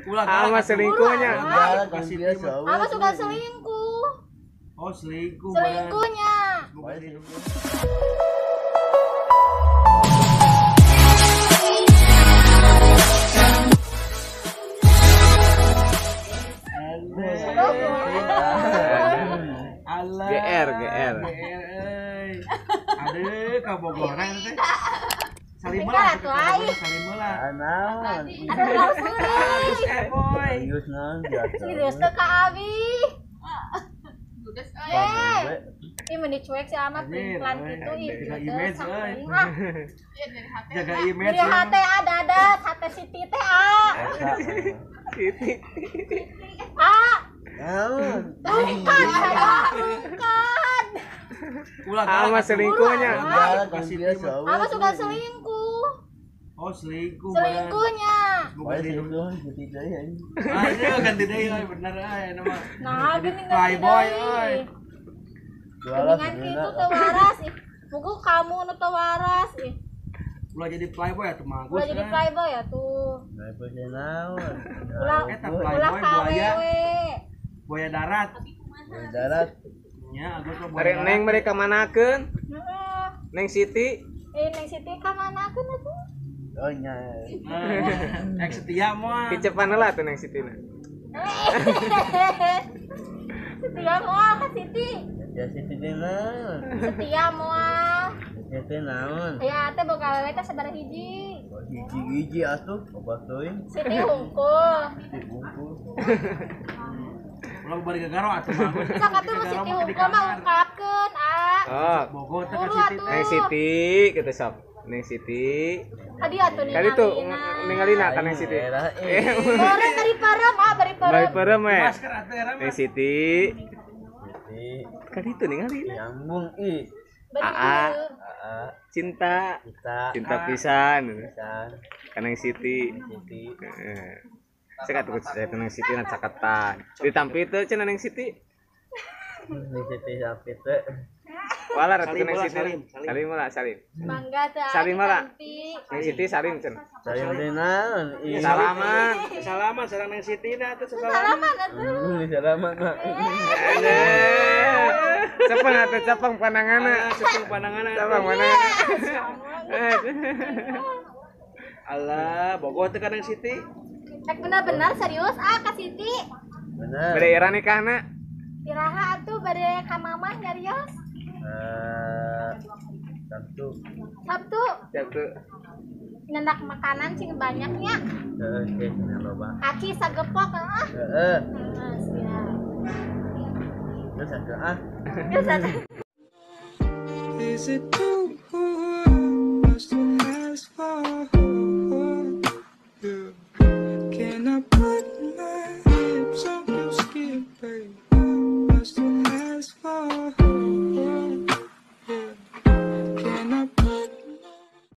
Bukan. Ama selingkuhnya. Ama suka selingkuh. Oh, selingkuh. Selingkuhnya. GR GR. Aduh, kabogoran teh. Salim lah, salim lah. Naon? Aduh, serius teh ka Abi. Ih, meni cuek si amat pelan gitu ih. Jaga image euy. Jaga image. Dari hate ada ada hate Siti teh a. Siti. A. Naon? Bukan, bukan. Ama selingkuhnya. Ama suka selingkuh. Oh, selingkuh. Selingkuhnya. Selingkuh ganti deui anjing. Aduh, ganti deui euy, bener euy nama. Nah, geuning playboy euy. Geningan kitu teu waras ih. Mugu kamu nu teu waras ih. Ulah jadi playboy atuh mah. Ulah jadi playboy atuh. Playboy teh naon? Ulah ulah buaya. Buaya darat. Buaya darat. Nya, Agus mah buaya. Neng mereka manakeun? Heeh. Neng Siti. Neng Siti ka manakeun atuh? Oh nya. Ek setia moal. Kicepan heula tuh Neng Siti na. Setia moal ka Siti. Ya Siti teh naon? Setia moal. Setia teh naon? Ya teh boga awewe teh sabaraha hiji. Hiji-hiji atuh, obat teuing. Siti hungkul. Siti hungkul. Ulah bari gagaro atuh mah. Sok atuh nu Siti hungkul mah ungkapkeun ah. Oh. Bogo teh ka Siti. Neng Siti kitu sok. Neng Siti. Tadi atuh ningali. Kali tuh ningalina ka Neng Siti. Bari bari parem ah, bari parem. Bari parem we. Masker atuh era mah. Neng Siti. Kali itu ningalina. Nyambung ih. Aa. Cinta. Cinta pisan. Ka Neng Siti. Heeh. Saya kata saya Neng Siti na caketan. Ditampi teu cenah Neng Siti. Neng Siti sampai teh. Walah ratu Neng Siti. Salim lah, salim. Mangga teh. Salim lah. Neng Siti salim cenah. Salim teh naon? Salaman. Salaman sareng Neng Siti na atuh salaman atuh. Salaman mah. Cepeng atuh cepeng pandanganna. Cepeng pandanganna. Cepeng pandanganna. Alah, bogoh teh ka Neng Siti. Ek bener-bener serius ah ka Siti. Bener. Bade era nikahna. Iraha atuh bade ka mamah nyarios. Sabtu. Sabtu. Sabtu. Nendak makanan cing banyaknya. Heeh, cenah loba. Kaki sagepok heeh. Heeh. Heeh, siap. Terus atuh ah. Terus atuh. Is it too